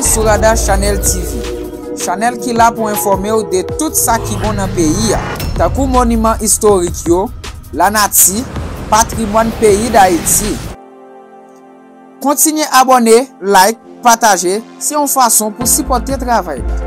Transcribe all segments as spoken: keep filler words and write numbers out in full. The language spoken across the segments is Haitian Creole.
Sou Radar Channel T V, chanèl ki la pou enfòme w de tout sa ki bon nan peyi a, tankou moniman istorik yo, lanati, patrimwàn peyi Dayiti. Kontinye abòne, like, pataje, se yon fason pou sipòte travay la.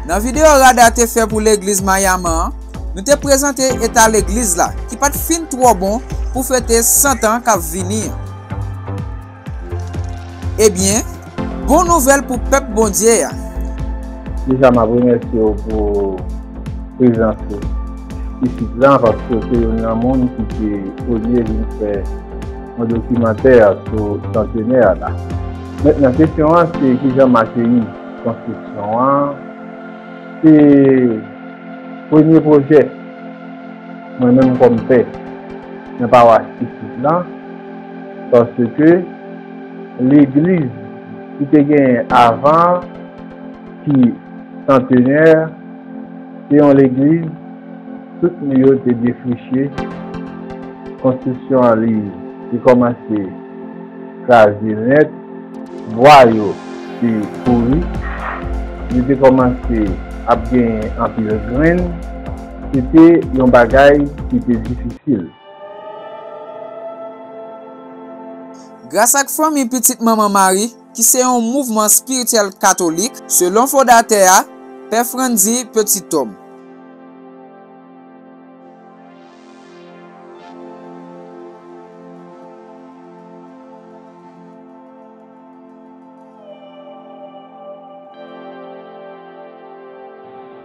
Nan videyo Radar te fè pou legliz Mayaman an, nou te prezante eta legliz la, ki pa t fin twò bon pou fete san tan k ap vini an. Ebyen, bon nouvèl pou pèp Bondye a. Deja, m ap remèsye w pou prezans ou isit la, paske w se youn nan moun ki te premye vin fè yon dokimantè sou santenè la. Mentnan, kesyon an se kijan m akeyi konstriksyon an. Se premye pwojè mwen menm kòm pè nan pawas isit la, paske legliz ki te genyen avan, ki santenè, se yon legliz, tout mi yo te defriche, konstriksyon an li te kòmanse kraze nèt, bwa yo te pouri, li te kòmanse ap genyen anpil grenn, se te yon bagay ki te difisil. Gras ak fanmi Pitit Manman Mari, ki se yon mouvman espirityèl katolik, selon fondatè a, Pè Frandzy Petit Homme.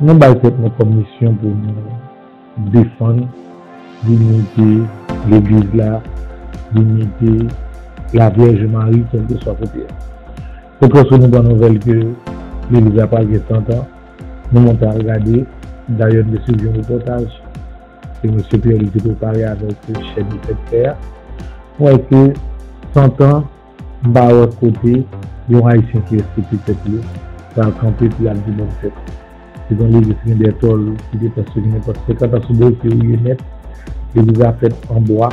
Nou bay tèt nou kòm misyon pou nou defann diyite legliz la, diyite Lavyèj Mari, kèlkeswa kote a. Pòkès nou pran nouvèl ke legliz la pral gen san tan, nou monte al gade, dayè nou te swiv yon repòtaj ke mesye Pierre Louis te prepare avèk chèn li fèk fè a. Nou wè ke san tan, m pa wè kote yon Ayisyen ki respekte tèt li pral kanpe pou l ap di bòn fèt. Se yon legliz ki gen de tòl ki te prèske gen nenpòt senkant an sou bò, te rouye nèt. Legliz la fèt an bwa.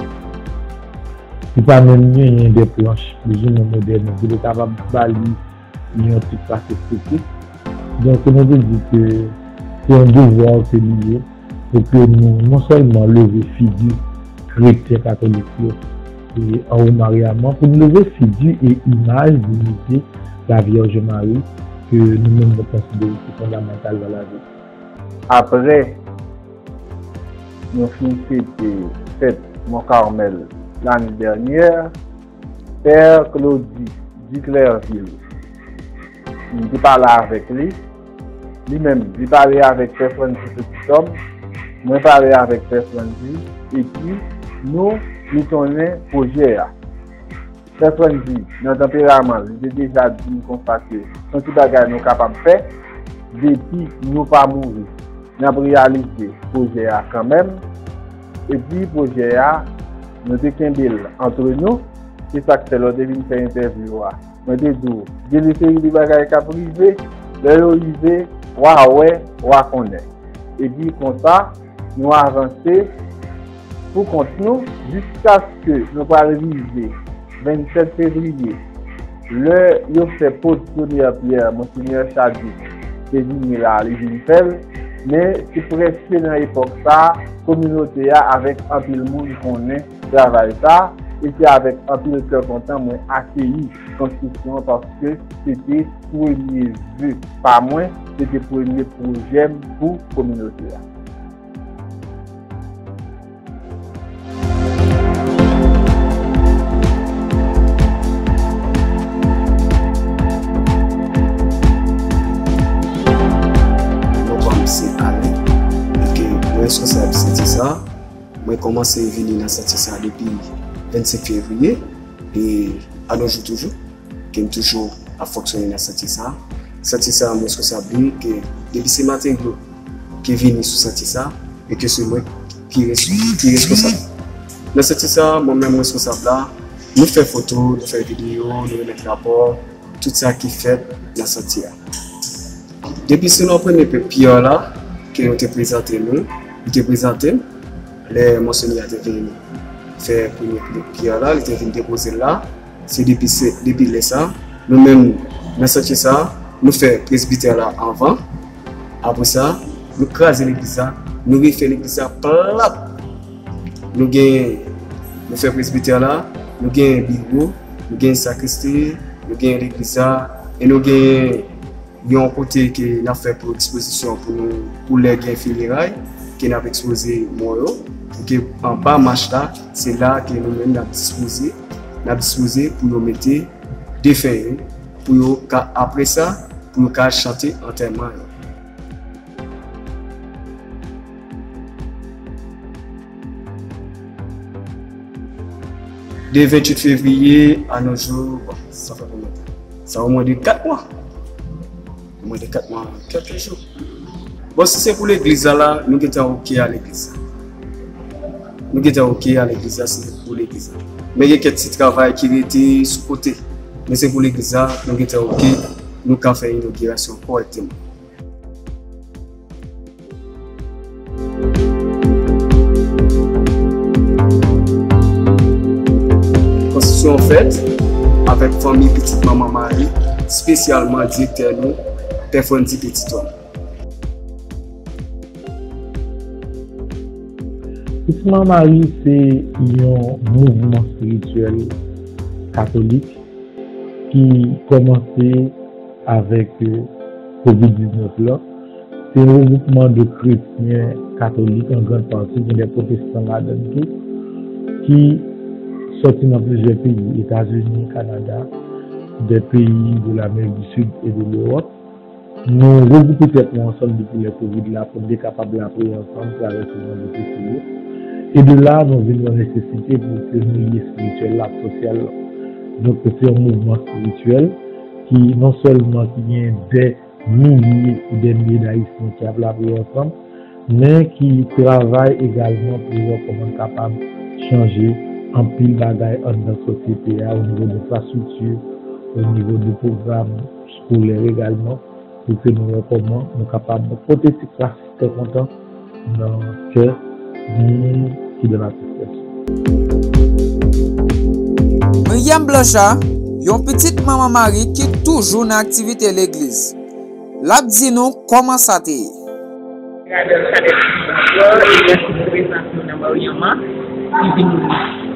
Li pa menm genyen de planch plizoumwen modèn pou yo kapab ba li yon ti kras estetik. Donk, nou vle di ke se yon devwa ke li ye pou ke nou non sèlman leve figi kretyen katolik yo e an Womaryaman, pou nou leve figi e imaj diyite Lavyèj Mari ke nou menm nou konsidere ki fondamantal nan lavi. Apre nou fin fete fèt Mont Carmel lane dènyè, Pè Claudy Duclerville, m te pale avèk li. Li menm, li pale avèk Pè Frandzy Petit Homme, mwen pale avèk Pè Frandzy, epi nou, nou tounen pwojè a. Pè Frandzy, nan tanperaman l, li te deja di m konsa ke se yon ti bagay nou kapab fè, depi nou pa mouri, n ap reyalize pwojè a kanmenm. Epi pwojè a, nou te kenbe l antre nou, se sa k fè lè w te vin fè entèvyou a, mwen te di w, gen de seri de bagay k ap rive, lè yo rive, w a wè, w a konnen. Epi konsa, nou avanse pou kont nou jiskaske nou pral rive vennsèt fevriye, lè yo fè pot premyè pyè, Monsenyè Chadwick te vini la, li vin fè l, men se prèske nan epòk sa a, kominote a avèk anpil moun konnen travay sa a, e se avèk anpil kè kontan mwen akeyi konstriksyon an, paske se te premye ve pa mwen, se te premye pwojè m pou kominote a. Non pa m se Alain, e ke mwen responsab santye sa a. Mwen kòmanse vini nan santye sa a depi vennsenk fevriye, e a nos jours toujou, ke m toujou ap fonksyone nan santye sa a. Santye sa a, mwen responsab li, ke depi se materyo ki vini sou santye sa a, e ke se mwen ki res-, ki responsab. Nan santye sa a, mwen menm responsab la, Nou fè foto, nou fè videyo, nou remèt rapò, tout sa ki fèt nan santye a. Depi sou non premye pyè la, ke nou te prezante nou, li te prezante m, lè Monseyè a te vin fè premye pyè la, li te vin depoze l la, se depi, se depi lè sa, nou menm, nan santye sa, nou fè presbitè la anvan. Apre sa, nou kraze legliz la, nou refè legliz la plat. Nou gen, nou fè presbitè la, nou gen biwo, nou gen sakristi, nou gen legliz la, e nou gen yon kote ke n ap fè pou ekspozisyon pou nou, pou lè gen fineray, ke n ap ekspoze mò yo, pou ke anba mach la, se la ke nou menm n ap dispoze, n ap dispoze pou yo mete defen yo, pou yo ka, apre sa, pou yo ka chante antèman yo. De venntuit fevriye a nos jours, bon, sa fè konbyen tan? Sa omwen de kat mwa. Omwen de kat mwa, kèlke jou. Bon, si se pou legliz la, la, nou gentan oke a legliz la. Nou gentan oke a legliz la, si se pou legliz la. Men gen kèk ti travay ki rete sou kote. Men se pou legliz la, nou gentan oke, nou ka fè inogirasyon kòrèkteman. Konstriksyon an fèt avèk fanmi Pitit Manman Mari, espesyalman direktè nou, Pè Frandy Petit Homme. Pitit Manman Mari se yon mouvman espirityèl katolik ki kòmanse avèk, eh, kovid diznèf la. Se yon regwoupman de kretyen katolik an grann pati, gen de pwotestan ladan l tou, ki sòti nan plizyè peyi, Etazini, Kanada, de peyi de Lamerik di Sid e de Lewòp. Nou regwoupe tèt nou ansanm depi lè kovid la pou n te kapab lapriyè ansanm, travèse moman difisil yo. E de la, nou vin wè nesesite pou ke nou li espirityèl la ak sosyal la. Donk, se yon mouvman espirityèl ki non sèlman ki gen de milye e de milye d Ayisyen ki ap lapriyè ansanm, men ki travay egalman pou wè kòman n kapab chanje anpil bagay anndan sosyete a, o nivo de enfrastrikti, o nivo de pwogram eskolè egalman, pou ke nou wè kòman nou kapab pote ti kras kè kontan nan kè moun ki nan latistès. Myriam Blanchard, yon pitit Manman Mari ki toujou nan aktivite legliz. L ap di nou kòman sa te ye. Gade chanèl T V Blanchard, e mèsi pou prezans nou nan Maryann an, ki vin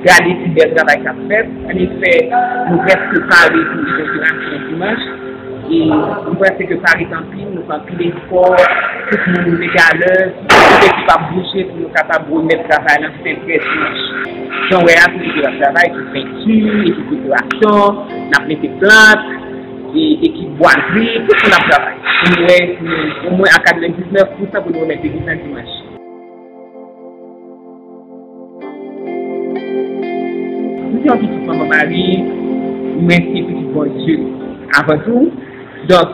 gade ti bèl travay k ap fèt. Anefè, nou prèske pare pou inogirasyon dimanch. E m panse ke pa ret anpil, nou fè anpil efò, tout moun leve alè, tout ekip ap bouje pou nou kapab remèt travay lan senprè dimanch. Jan w wè a, tout ekip ap travay, ekip penti, ekip dekorasyon, n ap mete plant, e, ekip bwazri, tout moun ap travay. Pou nou wè, nou, omwen a katrevendiznèf pousan pou nou remèt legliz lan dimanch. M se yon pitit Manman Mari, mwen se pitit Bondye avan tou. Donk,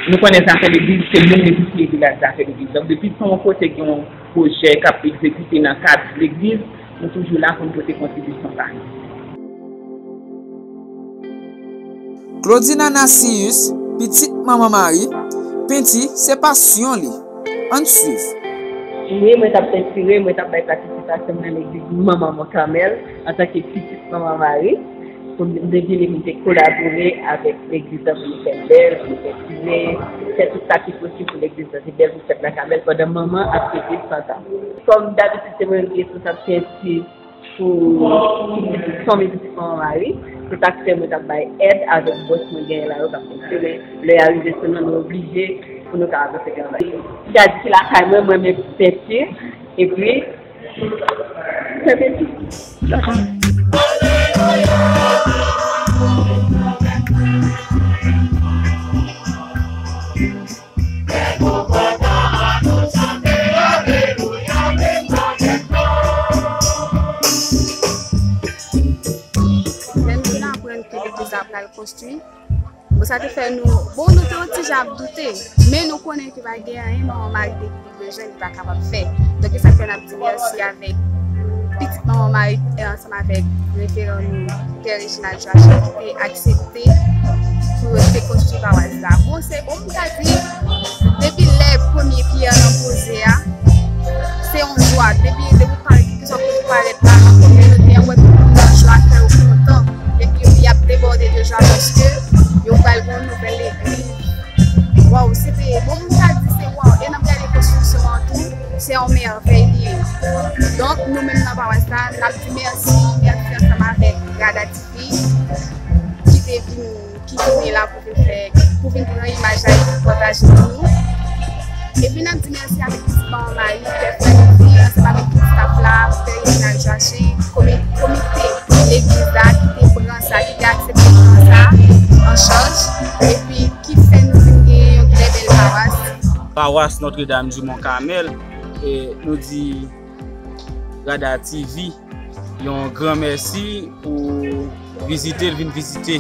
nou konnen zafè legliz, se nou menm ki dirije zafè legliz. Donk, depi se yon kote gen yon pwojè k ap egzekite nan kad legliz, nou toujou la pou n pote kontribisyon pa nou. Claudina Nacius, pitit Manman Mari, penti se pasyon li. Ann swiv. Wi, mwen t ap pentire, mwen t ap bay patisipasyon m nan legliz Manman Mont Carmel antanke pitit Manman Mari. Pou m te vini pou m te kolabore avèk legliz la, pou nou fè l bèl, pou nou pentire, fè tout sa ki posib pou legliz la te bèl, pou fèt la ka bèl pandan manman ap fete san tan. Kòm dabitid, se mwen menm ki responsab penti pou fanmi pitit Manman Mari. Se sa k fè mwen t ap bay èd avèk bòs mwen genyen la yo k ap fonksyone. Lè y a rive sou nou, nou oblije pou nou ka avanse travay. Gad ki lakay mwen, mwen menm penti, epi fè penti. Dakò. Lè nou vin aprann ke legliz la pral konstwi, bon, sa te fè nou, bon, nou te yon ti jan ap doute, men nou konnen ke pa gen anyen Manman Mari te bezwen, li pa kapab fè. Donk, e sa k fè n ap di mèsi avèk pitit Manman Mari, eh, ansanm avèk reveran nou, Pè Reginald Joachim, ki te aksepte pou yo te konstwi pawas la. Bon, se, bon, m ka di, depi lè premye pyè an poze a, se yon jwa. Depi, depi w parèt, ki swa kote w parèt la, nan kominote a, w wè tout moun nan jwa, kè yo kontan. Epi, y ap debòde de jwa paske yo pral gen yon nouvèl legliz. Waw, se te, bon, m ka di se waw. E n ap gade konstriksyon an tou, se yon mèvèy li ye. Donk, nou menm nan pawas la, n ap di mèsi, mèsi ansanm avèk Rada T V, ki te vin, ki vini la pou vin fè, pou vin pran imaj la e pou pataje pou nou. Epi n ap di mèsi avèk pitit manman Mari, pè Fredi, ansanm avèk tout staff la, pè Reginald Joachim, komi-, komite legliz la ki te pran sa, ki te aksepte pran sa an chaj, epi ki fè nou vin gen yon trè bèl pawas. Pawas Notre-Dame du Mont Carmel, e nou di Rada T V yon gran mèsi pou vizite l vin vizite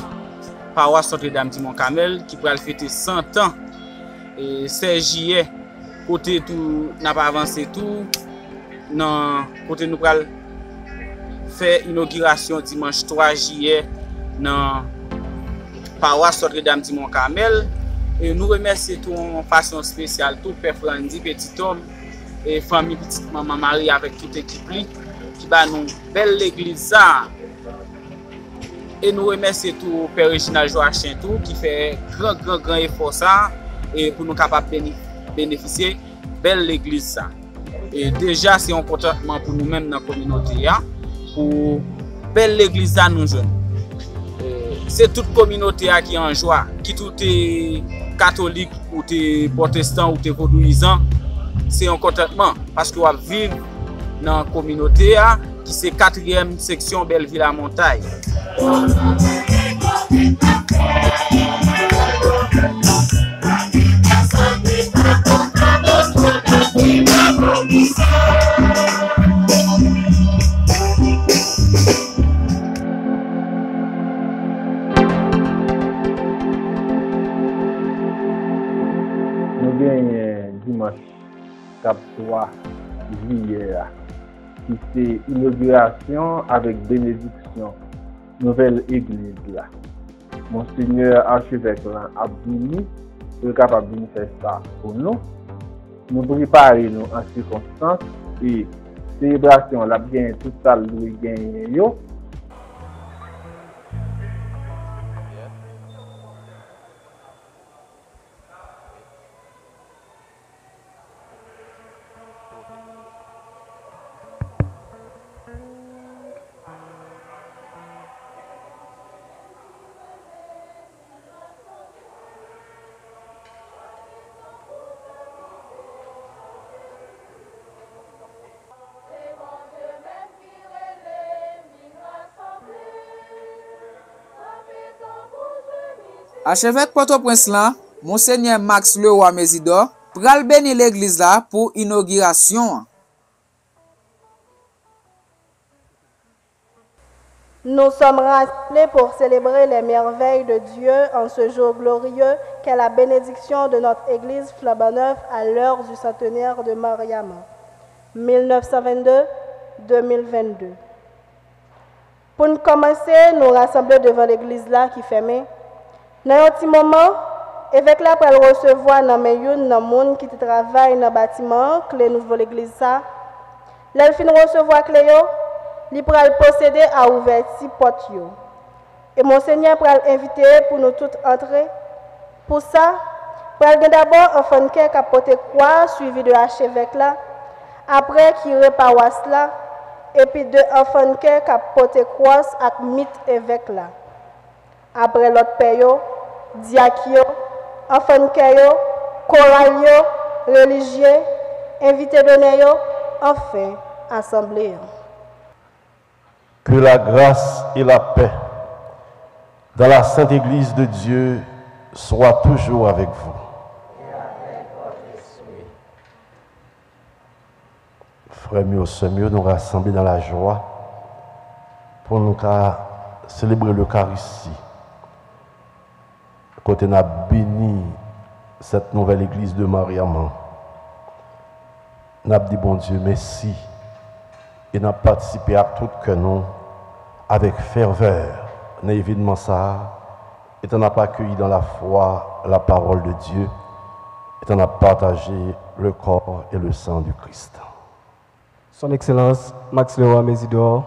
pawas Notre-Dame du Mont Carmel ki pral fete san tan, e sèz jiyè, kote tou n ap avanse tou nan kote nou pral fè inogirasyon dimanch twa jiyè nan pawas Notre-Dame du Mont Carmel. E nou remèsye tou yon fason espesyal tou Pè Frandy Petit Homme e fanmi pitit manman Mari avèk tout ekip li ki ba nou bèl legliz sa a. E nou remèsye tou Pè Reginald Joachim tou ki fè gran, gran, gran efò sa a e pou nou kapab beni-, benefisye bèl legliz sa. E deja se yon kontantman pou nou menm nan kominote a, pou bèl legliz sa nou jwenn. E se tout kominote a ki an jwa, kit ou te katolik, ou te pwotestan, ou te vodouyizan, se yon kontantman paske w ap viv nan kominote a ki se katriyèm seksyon Bèlvi Lamontay. Nou genyen dimanch k ap twa jiyè a, ki se inogirasyon avèk benediksyon nouvèl egliz la. Monsenyè Achevèk lan ap vini pou l kapab vin fè sa pou nou. Nou prepare nou an sikonstans e selebrasyon l ap genyen tout sa l dwe genyen yo. Achevèk Pòtoprens lan, Monsenyè Max Leroy Mésidor, pral beni legliz la pou inogirasyon an. Nous sommes rassemblés pour célébrer les merveilles de Dieu en ce jour glorieux qu'est la bénédiction de notre Église flambant neuve à l'heure du centenaire de Mariama, mil nèf san venn de, de mil venn de. Pou n kòmanse, nou rasanble devan legliz la ki fèmen. Nan yon ti moman, evèk la pral resevwa nan men youn nan moun ki te travay nan batiman an kle nouvo legliz sa a. Lè l fin resevwa kle yo, li pral pwosede a ouvèti pòt yo. E Monsenyè pral envite pou nou tout antre. Pou sa, pral gen dabò yon fann kè k ap pote kwa a, swivi de achevèk la, apre kire pawas la, epi de yon fann kè k ap pote kwòs ak mit evèk la. Apre lòt pè yo, dyak yo, yon fann kè yo, koral yo, relijye, envite donè yo, anfen, asanble an. Que la grâce et la paix dans la sainte Église de Dieu soient toujours avec vous. Frè m yo, sè m yo, nou rasanble nan lajwa pou nou ka selebre Lekaristi. Kote n ap beni cette nouvelle église de Mariama. N ap di Bondye mèsi E n ap patisipe ak tout kè nou, avèk fèvè, nan evènman sa a, etan n ap akeyi dans la foi la parole de Dieu, etan n ap pataje le corps et le sang du Christ. Son Excellence Max Leroy Mésidor,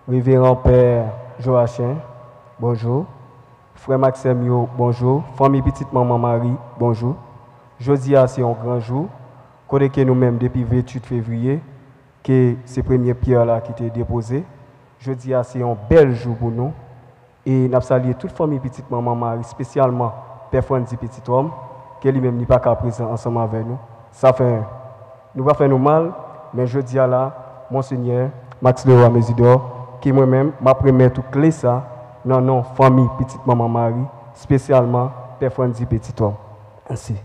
Reveran Pè Joachin, bonjou. Frè m ak sè m yo, bonjou. Fanmi pitit manman Mari, bonjou. Jodi a se yon gran jou, kote ke nou menm depi venntuit fevriye, ke se premye pyè la ki te depoze. Jodi a se yon bèl jou pou nou. E n ap salye tout fanmi pitit manman Mari, espesyalman Pè Frandy Petithomme, ke li menm li pa ka prezan ansanm avè nou. Sa fè, nou pa fè nou mal, men jodi a la, Monsenyè Max Leroy Mésidor, ke mwen menm, m ap remèt ou kle sa nan non fanmi pitit manman Mari, espesyalman Pè Frandy Petithomme. Mèsi.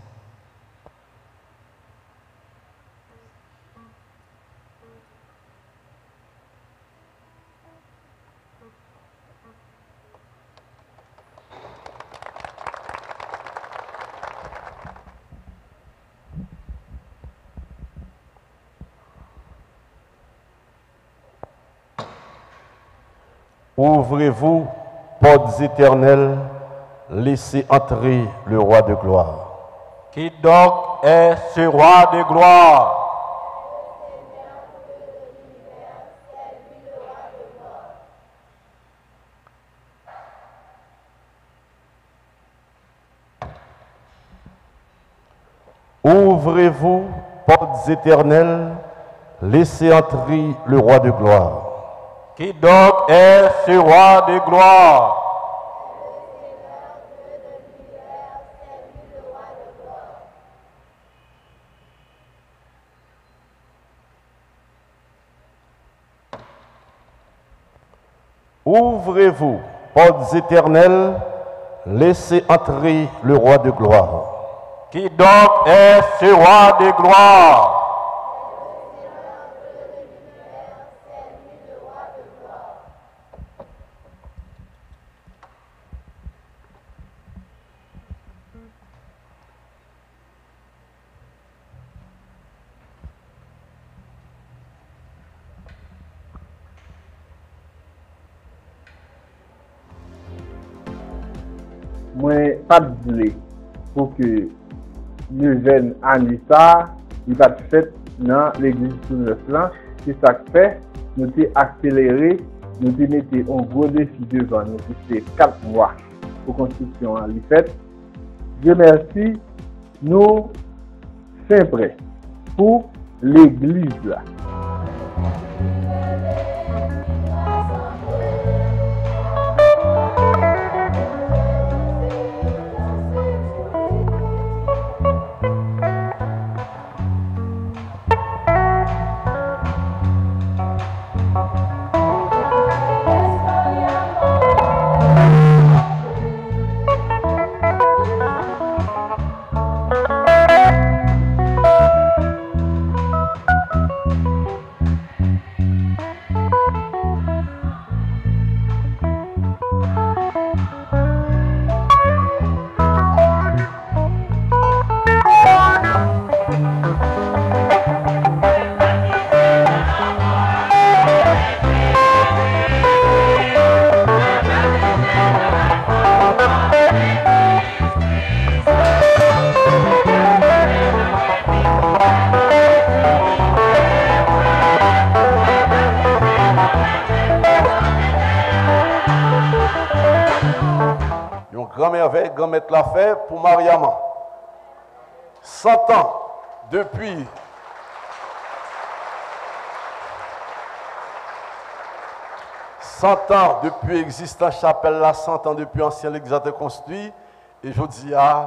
Ouvrez-vous, portes éternelles, laissez entrer le roi de gloire. Qui donc est ce roi de gloire? Ouvrez-vous, portes éternelles, laissez entrer le roi de gloire. Qui donc est ce roi de gloire? Ouvrez-vous, portes éternelles, laissez entrer le roi de gloire. Qui donc est ce roi de gloire? Mwen pa t vle pou ke nevèn ane sa a, li pa t fèt nan legliz tou nèf lan. Se sa k fè, nou te akselere, nou te mete yon gwo defi devan nou, ki se kat mwa pou konstriksyon an li fèt. Dye mèsi, nou fin prè pou legliz la. Yon gran mèvèy Granmèt la fè pou Mariama. San tan depi, san tan depi egzistans chapèl la, san tan depi ansyen legliz la te konstwi, e jodi a,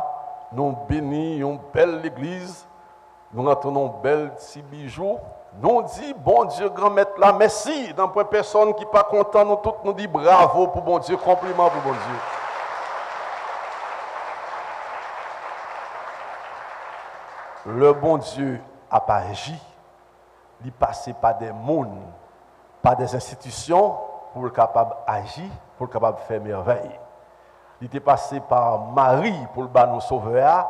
nou beni yon bèl legliz, nou rantre nan yon bèl ti bijou. Nou di Bondye Granmèt la mèsi. Nanpwen pèsonn ki pa kontan, nou tout nou di bravo pou Bondye, konpliman pou Bondye. Lè Bondye ap aji, li pase pa de moun, pa de enstitisyon pou l kapab aji, pou l kapab fè mèvèy. Li te pase pa Mari pou l ba nou Sovè a,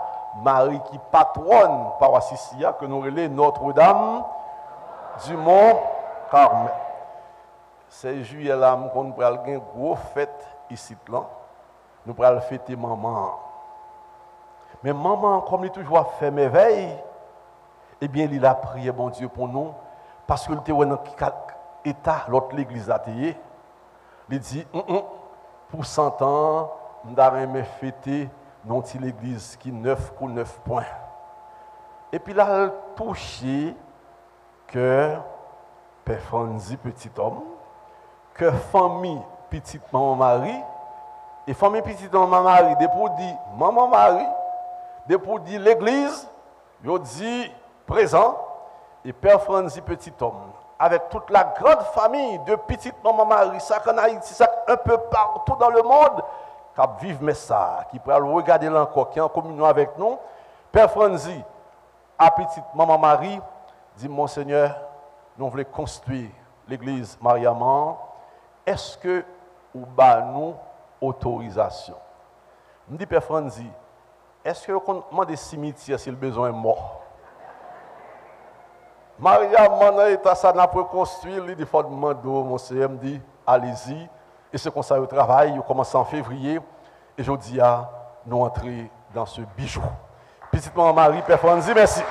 Mari ki patwòn pawas isi a, ke nou rele Notre Dame du Mont Carmen. Sèz jiyè la, m konn pral gen gwo fèt isit lan. Nou pral fete manman an. Men manman an, kòm li toujou ap fè mèvèy, ebyen, li lapriyè Bondye pou nou, paske l te wè nan ki ka-, eta lòt legliz la te ye. Li di, "Mm, mm, pou sant an, m ta renmen fete nan yon ti legliz ki nèf kou nèf pwen." Epi l al touche kè Pè Frannzy Petit Homme, kè fanmi pitit Manman Mari, e fanmi pitit Manman Mari, depi w di Manman Mari, depi w di legliz, yo di prezan, e Pè Frannzy Petit Homme, avèk tout la grande famille de pitit Manman Mari, sa k ann Ayiti, sa k un peu partout dans le monde, k ap viv mès sa a, ki pral regade l ankò, ki an kominyon avèk nou, Pè Frannzy, a pitit Manman Mari, di, "Monsenyè, nou vle konstwi legliz Mariaman an, èske ou ba nou otorizasyon?" M di, "Pè Frannzy, èske yo konn mande simityè si l bezwen mò?" Mariaman nan eta sa n ap rekonstwi, li di, "Fò n mande w, Monsenyè." M di, "Allez-y." E se konsa yo travay, yo kòmanse an fevriye, e jodi a, nou antre dans ce bijou. Pitit Manman Mari, Pè Frannzy, mèsi.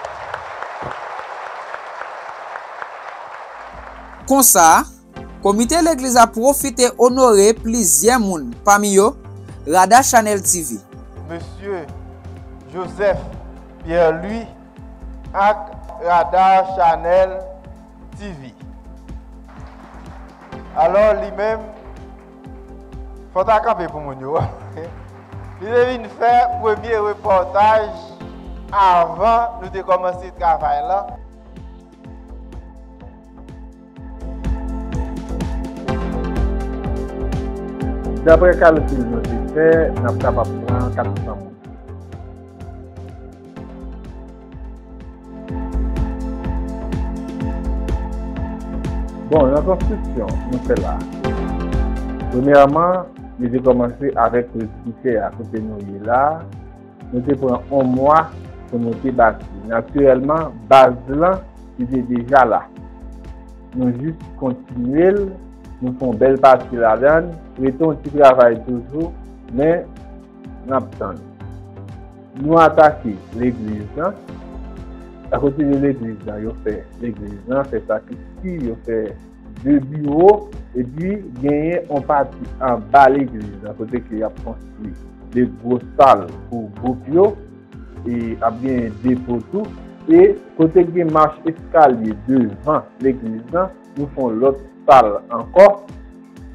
Konsa, komite legliz la pwofite onore plizyè moun, pami yo, Rada Chanel T V. Mesye Joseph Pierre Louis ak Rada Chanel T V. Alò, li menm, fò ta kanpe pou moun yo. Li te vin fè premye repòtaj avan nou te kòmanse travay la. Daprè kalkil nou te fè, n ap kapab pran kat san moun. Bon, nan konstriksyon nou fè la, premyèman, li te kòmanse avèk presbitè a kote nou ye la. Nou te pran yon mwa pou nou te bati. Natirèlman, baz lan, li te deja la. Nou jis kontinye l, nou fè yon bèl pati ladan l, rete yon ti travay toujou, men n ap tann. Nou atake legliz lan. Akote de legliz lan, yo fè legliz lan, fè sakristi, yo fè de biwo, epi genyen yon pati anba legliz lan, kote ke y ap konstwi de gwo sal pou gwoup yo, e ap genyen depo tou, e kote gen mach eskalye devan legliz lan, nou fè yon lòt sal ankò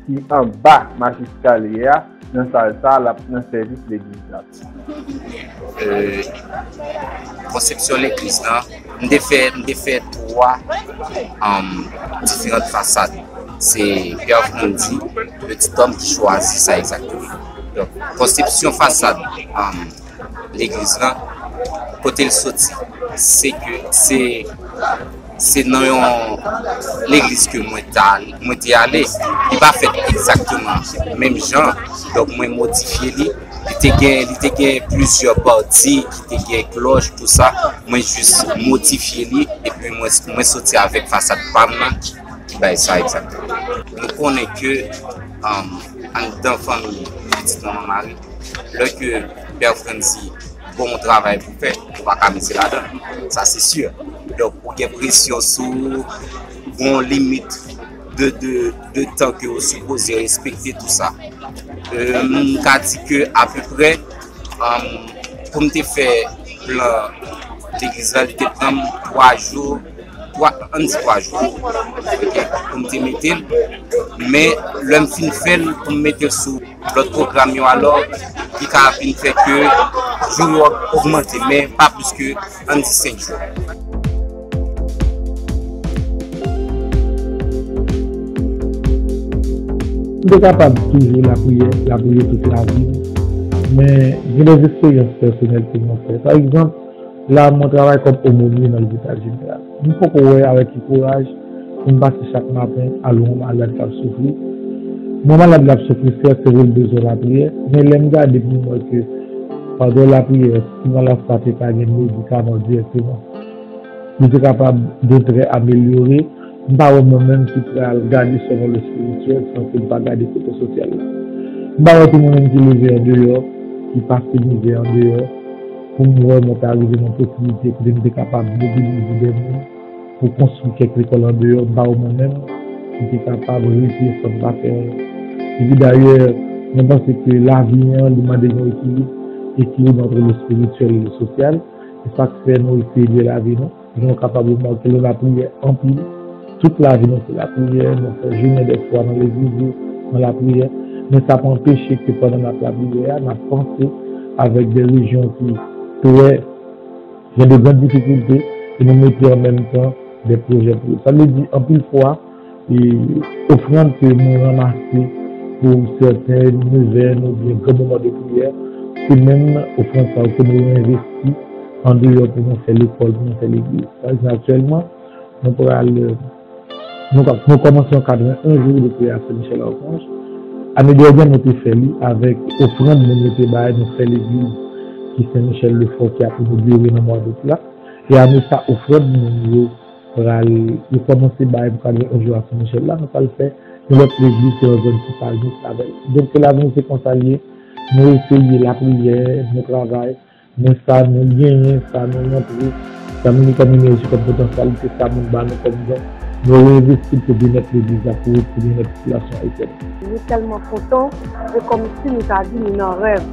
ki anba mach eskalye a, nan sal sa a, l ap nan sèvis legliz la. Euh, konsepsyon legliz lan, m te fè, m te fè twa, um, diferan fasad. Se Pè Frannzy, Petit Homme ki chwazi sa egzakteman. Donk, konsepsyon fasad, um, legliz lan, kote l soti, se ke se, se nan yon legliz ke mwen ta, mwen te ale. Li pa fèt egzakteman menm jan, donk mwen modifye li. Li te gen, li te gen plizyè pati ki te gen klòch, tou sa. Mwen jis modifye li, epi mwen, mwen soti avèk fasad pa m nan ki, ki bay sa egzakteman. Nou konnen ke, um, anndan fanmi Pitit Manman Mari, lè ke Pè Frannzy gon travay pou fè, ou pa ka mize ladan. Sa se si. Donk, ou gen presyon sou ou, gon limit de, de, de tan ke ou sipoze respekte, tou sa. Euh, m ka di ke apeprè, um, pou m te fè plan legliz la, li te pran m twa jou, twa, ann di twa jou. Ok, pou m te mete l. Men, lè m fin fè l, pou m mete l sou lòt pwogram yo, alò, li ka vin fè ke jou yo ogmante, men pa plis ke, ann di, senk jou. M te kapab toujou lapriyè, lapriyè tout lavi m, men gen dè esperyans pèsonèl ke mwen fè. Pa egzanp, la, mwen travay kòm omonyè nan lopital jeneral. M poko wè avèk ki kouraj pou m pase chak maten al wè yon malad k ap soufri. Yon malad la ap soufri, sèt, se vre l bezwen lapriyè, men lè m gade pou m wè ke pandan lapriyè, si malad sa te ka gen medikaman dirèkteman, li te kapab de trè amelyore, M pa wè mwen menm ki pral gade sèvant espirityèl san ke m pa gade kote sosyal la. M pa wè se mwen menm ki leve andeyò, ki pase mizè andeyò, pou m wè mwen ta rive nan posiblite kote m te kapab mobilize de moun pou konstwi kèk lekòl andeyò, m pa wè mwen menm ki te kapab rete san m pa fè anyen. Epi dayè, mwen panse ke lavi an, li mande yon ekilib, ekilib ant lespirityèl e lesosyal. Se sa k fè nou eseye lye lavi nou. Jan w kapab remake, lè n ap priye anpil, tout lavi nou se lapriyè, nou fè jounen dè fwa nan legliz yo, nan lapriyè. Men sa pa anpeche ke pandan n ap lapriyè a, n ap panse avèk de rejyon ki trè, gen de grann difikilte, e nou mete an menm tan de pwojè pou yo. Sa vle di, anpil fwa, e ofrann ke nou ranmase pou sèten nevèn oubyen gran moman de priyè, se menm ofrann sa yo ke nou envesti andeyò pou nou fè lekòl, pou nou fè legliz. Pa egzanp, aktyèlman, nou pral, nou, nou kòmanse yon katreven jou de priyè a Sen Michèl Akanj. Ane dènyè, nou te fè li avèk ofrann moun yo te bay, nou fè legliz ki Sen Michèl Lefò ki ap inogire nan mwa dout la. E ane sa, ofrann moun yo pral, yo kòmanse bay pou katreven jou a Sen Michèl la, nou pral fè yon lòt legliz ki nan zòn ki pa lwen avè l. Donk, ke lavi nou se konsa l ye, nou eseye lapriyè, nou travay, men sa nou genyen, sa nou montre, sa nou gen kòm enèji, kòm potansyalite, sa moun ba nou kòm don, nou reinvesti l pou byennèt legliz la, pou, pou byennèt popilasyon ayisyèn. Nou tèlman kontan, se kòmsi nou ta di nou nan rèv.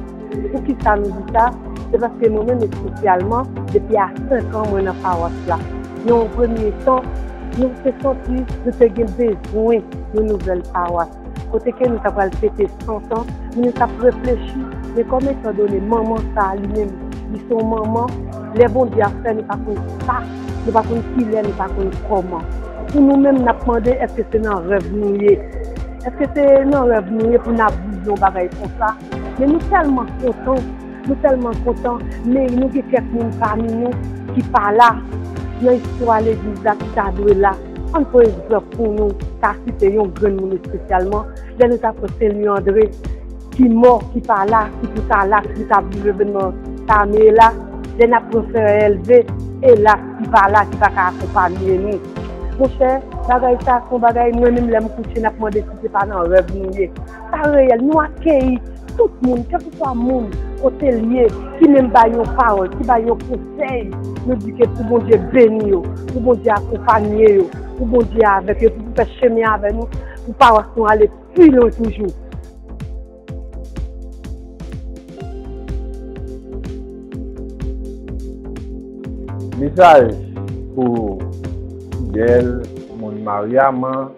Poukisa nou di sa? Se paske nou menm espesyalman, depi a senk an mwen nan pawas la. Nan yon premye tan, nou te santi nou te gen bezwen yon nouvèl pawas. Kote ke nou ta pral fete san tan, men nou t ap reflechi, men kòm etandone manman sa a li menm, li se yon manman, lè Bondye ap fè, nou pa konn sa, nou pa konn kilè, nou pa konn kòman. Pou nou menm, n ap mande, èske se nan rèv nou ye? Èske se nan rèv nou ye pou n ap viv yon bagay konsa? Men nou tèlman kontan, nou tèlman kontan, men nou gen kèk moun pami nou ki pa la nan istwa legliz la ki ta dwe la. Ann pran egzanp pou nou, ta site yon grenn moun espesyalman, lè nou ta pran Sen Lwi Andre, ki mò, ki pa la, ki pou ta la, ki pou ta viv evènman sa a, men elas, lè n ap pran Frè Èlve, elas, ki pa la, ki pa ka akonpanye nou. Monchè, bagay sa a se yon bagay, mwen menm lè m kouche, n ap mande si se pa nan rèv nou ye. Sa reyèl, nou akeyi tout moun, kèlkeswa moun, kote l ye, ki menm bay yon pawòl, ki bay yon konsèy, nou di ke pou Bondye beni yo, pou Bondye akonpanye yo, pou Bondye avèk yo, pou, pou fè chemen avè nou, pou pawas nou ale pi lwen toujou. Mesaj pou fidèl, moun Mariama,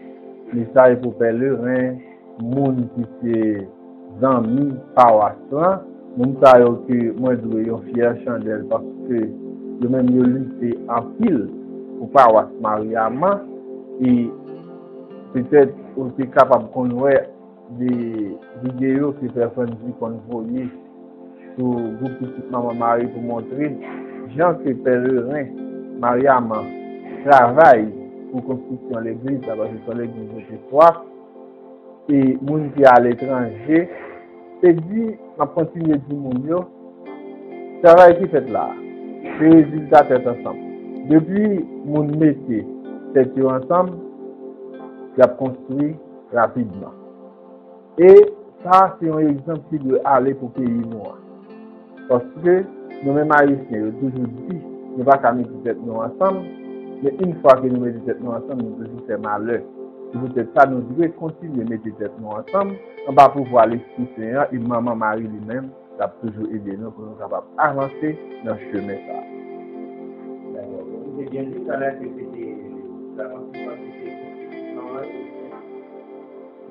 mesaj pou pèleren, moun ki se zanmi pawas lan, moun sa yo ke mwen dwe yon fyè chandèl paske yo menm yo lite anpil pou pawas Mariama, e petèt ou te kapab konn wè de videyo ke Frè Frandy konn voye sou gwoup Pitit Manman Mari pou montre jan ke pèleren Mariama travay pou konstriksyon legliz la, paske se yon legliz de swa, e moun ki aletranje, te di, m ap kontinye di moun yo, travay ki fèt la a, se rezilta tèt ansanm. Depi moun mete tèt yo ansanm, y ap konstwi rapidman. E sa, se yon egzanp ki dwe ale pou peyi nou an. Paske nou menm Ayisyen, yo toujou di, nou pa ka mete tèt nou ansanm, men yon fwa ke nou mete tèt nou ansanm, nou toujou fè malè. Se poutèt sa, nou dwe kontinye mete tèt nou ansanm, anba pouvwa Lespri Sen an, e Manman Mari li menm, l ap toujou ede nou pou nou kapab avanse nan chemen sa a. Dakò. Ou te byen di talè ke se te, la konsikwans se te manman.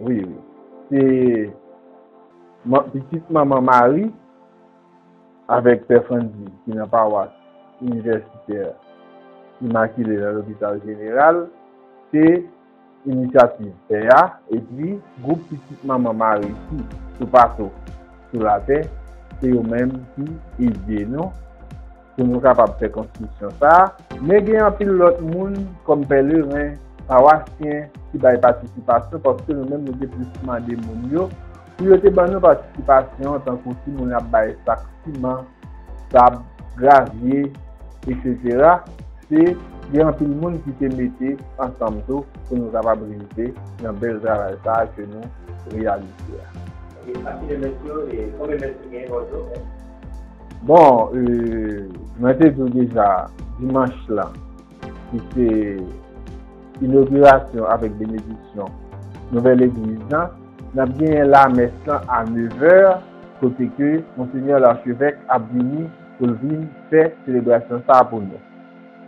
Wi, wi. Se man-, pitit Manman Mari, avèk Pè Frandy ki nan pawas inivèsitè Imakile nan lopital jeneral, se inisyativ pè a, epi gwoup Pitit Manman Mari ki toupatou sou latè, se yo menm ki ede nou pou nou kapab fè konstriksyon sa a. Men gen anpil lòt moun, kòm pèleren, pawasyen, ki bay patisipasyon, paske nou menm nou te plis mande moun yo pou yo te ban nou patisipasyon, tankou si moun ap bay sak siman, sab, gravye, etsetera. Se Gen anpil moun ki te mete ansanm tou pou nou kapab rive nan bèl travay sa a ke nou reyalize a. E pati de mès yo, e konbyen mès ki gen ojou? Bon, e, mwen te di w deja, dimanch lan, ki se inogirasyon avèk benediksyon nouvèl legliz lan, n ap genyen lamès lan a nevè, kote ke Monsenyè Lachevèk ap vini pou l vin fè selebrasyon sa a pou nou.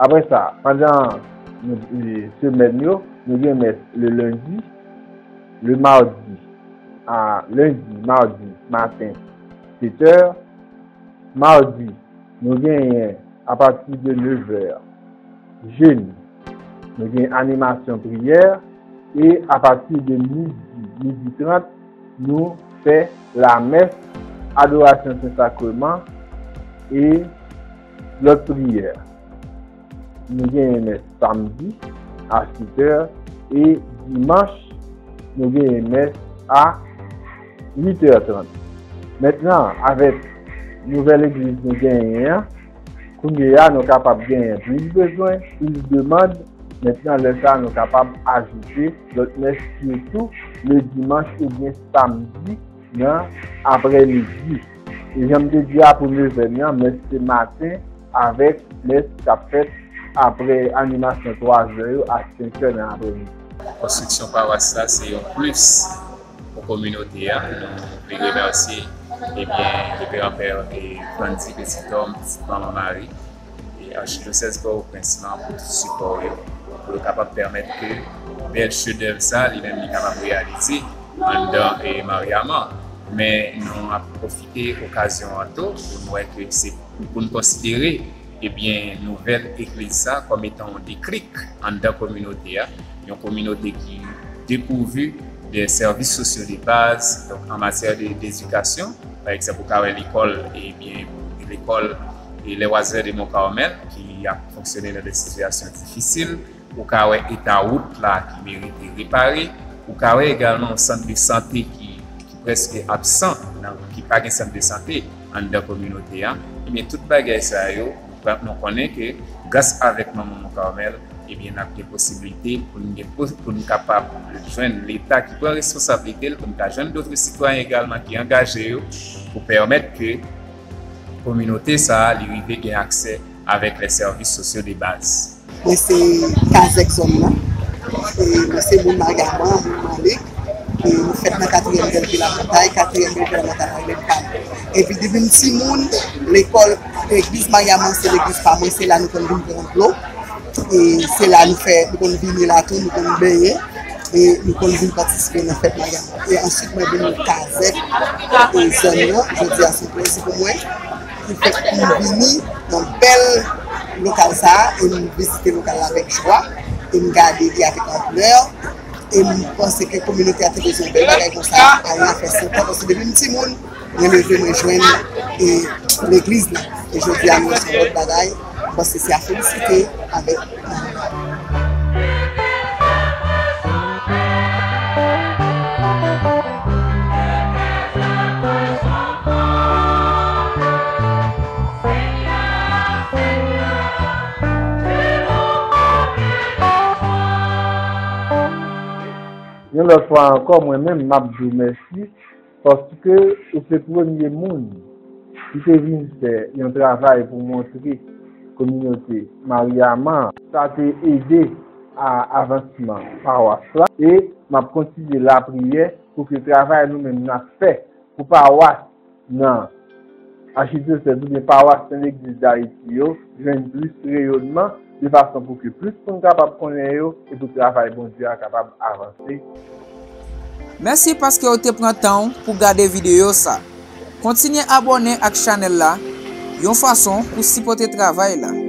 Apre sa, pandan nou, e, semèn yo, nou gen mès le lendi, le mawdi, a, lendi, mawdi, maten, setè, mawdi, nou genyen apati de nevè, jeni, nou gen animasyon priyè, e apati de midi, midi trant, nou fè lamès, adorasyon Sen Sakreman, e lòt priyè. Nou genyen mès samdi a sèt è e dimanch, nou genyen mès a uit è trant. Mentnan, avèk nouvèl legliz nou genyen an, kounye a, nou kapab genyen plis bezwen, plis demann. Mentnan, lè sa a, nou kapab ajoute lòt mès, sitou le dimanch oubyen samdi nan aprèmidi. E jan m te di a pou nevè m nan, mès se maten avèk mès k ap fèt apre animasyon twa zè yo a senk è nan aprèmidi. Konstriksyon pawas la se yon plis pou kominote a. Nou vle remèsye, ebyen, le pè anpè e Frandy Petit Homme, Pitit Manman Mari, e Achidyosèz Pòtoprens lan pou tout sipò yo, pou yo kapab pèmèt ke bèl chedèv sa, li menm, li kapab reyalize anndan e Mariama. Men nou ap pwofite okazyon an tou pou nou wè ke se pou n konsidere, ebyen, nouvèl egliz sa kòm etan yon deklik anndan kominote a, yon kominote ki depouvi de sèvis sosyo de baz, donk an matyè de, edikasyon, pa egzanp, ou ka wè lekòl, ebyen, lekòl e Lewazè de Mont Carmel ki ap fonksyone nan de sitiyasyon difisil, ou ka wè eta wout la ki merite repare, ou ka wè egalman yon sant de sante ki, ki prèske absan, nan, ki pa gen sant de sante anndan kominote a. Ebyen, tout bagay sa yo, nou konnen ke gras avèk Manman Mont Carmel, ebyen, n ap gen posiblite pou n gen po-, pou n kapab jwenn Leta ki pran responsablite l, pou n ka jwenn dòt sitwayen egalman ki angaje yo pou pèmèt ke kominote sa a, li rive gen aksè avèk lè sèvis sosyo de baz. Mwen se kazèk zòn nan. E mwen se moun Mariama, moun Malik. E nou fèt nan katriyèm Bèlvi Lamontay, katriyèm Bèlvi Lamontay, Marilèn Pam. Epi depi m timoun, lekòl, legliz Mariama se legliz pa mwen, se la nou konn vin pran dlo. E se la nou fè, nou konn vini la tou, nou konn benyen. E nou konn vin patisipe nan fèt Mariama. E answit, mwen vin kazèk e zòn nan. Jodi a, se yon plezi pou mwen. Ki fè pou m vini nan bèl lokal sa a, e m vizite lokal la avèk jwa, e m gade li avèk anplè, e m panse ke kominote a te bezwen bèl bagay konsa, a yon afè sentan, paske depi m timoun, mwen leve, mwen jwenn, e, legliz la. E jodi a, nou wè se yon lòt bagay, m panse se a felisite avèk Yon lòt fwa ankò, mwen menm, m ap di w mèsi, paske ou se premye moun ki te vin fè yon travay pou montre kominote Mariama. Sa te ede a avansman pawas la, e m ap kontinye lapriyè pou ke travay nou menm n ap fè pou pawas nan achidyosèz oubyen pawas nan legliz Dayiti yo jwenn plis reyònman, de fason pou ke plis moun kapab konnen yo e pou travay Bondye a kapab avanse. Mèsi paske w te pran tan w pou gade videyo sa. Kontinye abòne ak chanèl la, yon fason pou sipòte travay la.